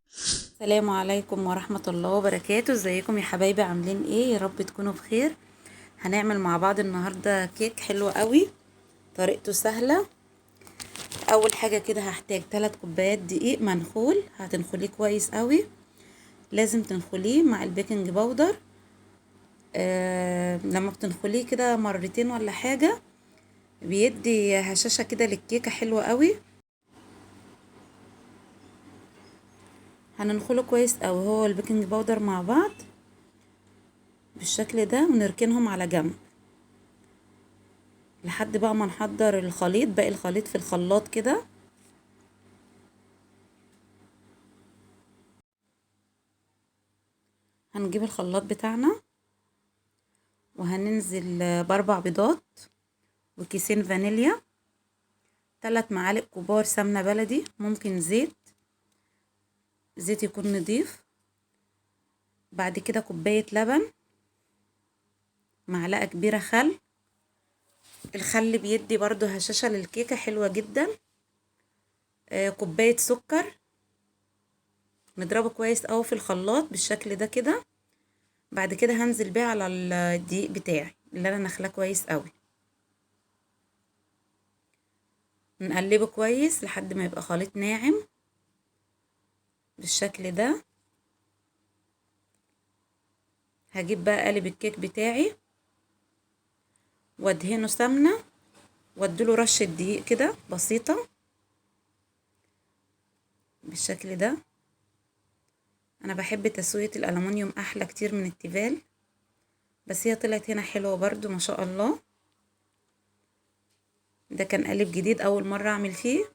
السلام عليكم ورحمة الله وبركاته. ازيكم يا حبايبي، عاملين ايه؟ يا رب تكونوا بخير. هنعمل مع بعض النهاردة كيك حلو قوي، طريقته سهلة. اول حاجة كده هحتاج 3 كوبايات دقيق منخول، هتنخليه كويس قوي، لازم تنخليه مع ال baking powder. لما بتنخليه كده مرتين ولا حاجة بيدي هشاشة كده للكيكة حلوة قوي. هننخله كويس قوي هو ال baking powder مع بعض بالشكل ده، ونركنهم على جنب لحد بقى ما نحضر الخليط، باقي الخليط في الخلاط كده. هنجيب الخلاط بتاعنا وهننزل ب4 بيضات وكيسين فانيليا، 3 معالق كبار سمنة بلدي، ممكن زيت يكون نضيف. بعد كده كوباية لبن، معلقة كبيرة خل. الخل بيدي برضو هشاشة للكيكة حلوة جدا. كوباية سكر، نضربه كويس قوي في الخلاط بالشكل ده كده. بعد كده هنزل بيه على الدقيق بتاعي اللي انا نخلاه كويس قوي، نقلبه كويس لحد ما يبقى خليط ناعم بالشكل ده. هجيب بقى قالب الكيك بتاعي وادهنه سمنه واديله رشه دقيق كده بسيطة بالشكل ده. انا بحب تسويه الالومنيوم احلى كتير من التيفال، بس هي طلعت هنا حلوة برضو ما شاء الله. ده كان قالب جديد اول مرة اعمل فيه،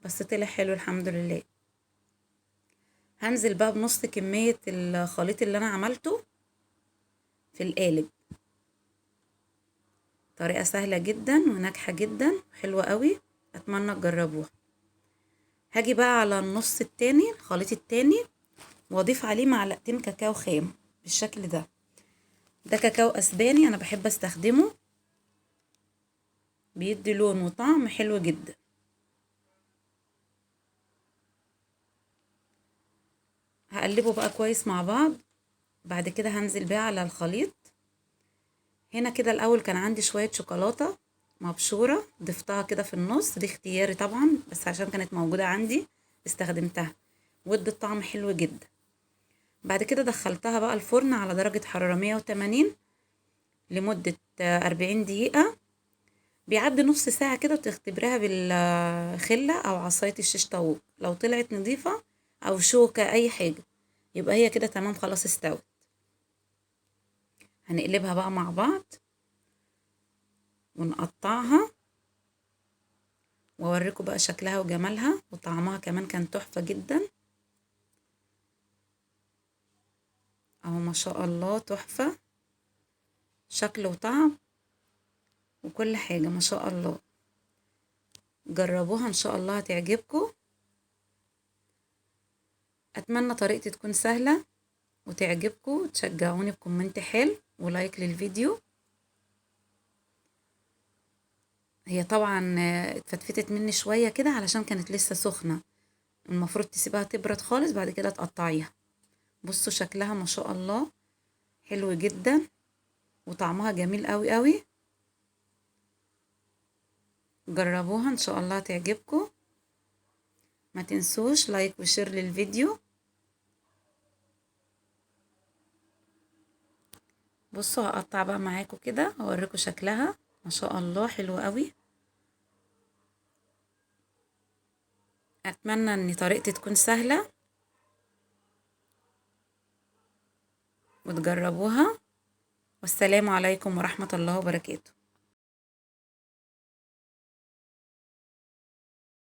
بس طلع حلو الحمد لله. هنزل بقى بنص كمية الخليط اللي انا عملته في القالب. طريقه سهلة جدا وناجحة جدا وحلوه قوي، اتمنى تجربوها. هاجي بقى على النص التاني، الخليط التاني، واضيف عليه معلقتين كاكاو خام بالشكل ده. ده كاكاو اسباني انا بحب استخدمه، بيدي لون وطعم حلو جدا. هقلبه بقى كويس مع بعض. بعد كده هنزل بيه على الخليط. هنا كده الاول كان عندي شوية شوكولاتة مبشوره، ضفتها كده في النص، دي اختياري طبعا، بس عشان كانت موجودة عندي استخدمتها، وادت طعم حلو جدا. بعد كده دخلتها بقى الفرن على درجه حرارة 180 لمدة 40 دقيقة. بيعدي نص ساعة كده وتختبريها بالخله او عصاية الشيش طاووق، لو طلعت نظيفة او شوكه اي حاجة يبقى هي كده تمام، خلاص استوت. هنقلبها بقى مع بعض ونقطعها واوريكم بقى شكلها وجمالها وطعمها كمان كان تحفة جدا. اهو ما شاء الله تحفة، شكل وطعم وكل حاجة ما شاء الله. جربوها ان شاء الله هتعجبكم. اتمنى طريقتي تكون سهلة وتعجبكم، وتشجعوني ب comment حلو و like للفيديو. هي طبعا اتفتفتت مني شوية كده علشان كانت لسه سخنة، المفروض تسيبها تبرد خالص بعد كده تقطعيها. بصوا شكلها ما شاء الله حلو جدا وطعمها جميل قوي قوي. جربوها ان شاء الله تعجبكم. ما تنسوش like و share للفيديو. بصوا هقطع بقى معاكم كده اوريكم شكلها ما شاء الله حلو قوي. اتمنى ان طريقتي تكون سهلة وتجربوها. والسلام عليكم ورحمة الله وبركاته.